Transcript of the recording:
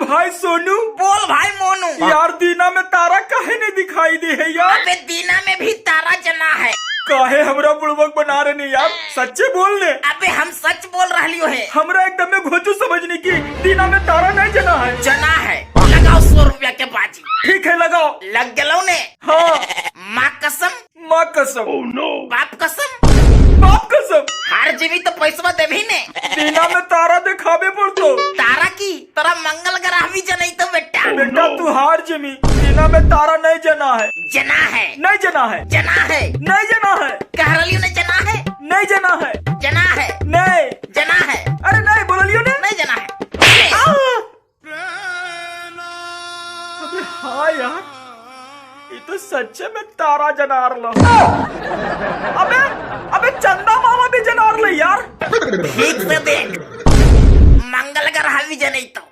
भाई सोनू। बोल भाई मोनू। यार दीना में तारा काहे नहीं दिखाई दे है यार? अबे दीना में भी तारा जना है। काहे हमरा बुड़बक बना रहे नहीं यार, सच्चे बोल ले। अबे हम सच बोल रही है। हमरा एकदम में घोचू समझने की दीना में तारा नहीं जना है। जना है। लगाओ 100 रुपया के बाजी। ठीक है लगाओ। लग गलो ने? हाँ। माँ कसम। माँ कसम। बाप कसम। बाप कसम। हार जीवी तो पैसा देवी ने। दीना में तारा दिखावे पर तो। तारा की तोरा मंगल ग्रह भी जनई तो बेटा। बेटा तू हार जिमी, दीना में तारा नहीं जना है। जना है। नहीं जना है। जना है। नहीं जना है। कह रही ने जना है। नहीं जना है। जना है। नहीं जना है। अरे नहीं बोलियो ने। नहीं जना है। अबे हाँ यार, ये तो सच्चे में तारा जनार लो। अबे अबे चंदा मामा भी जनार ले यार। ठीक से देख, मंगल ग्रह भी जनई तो।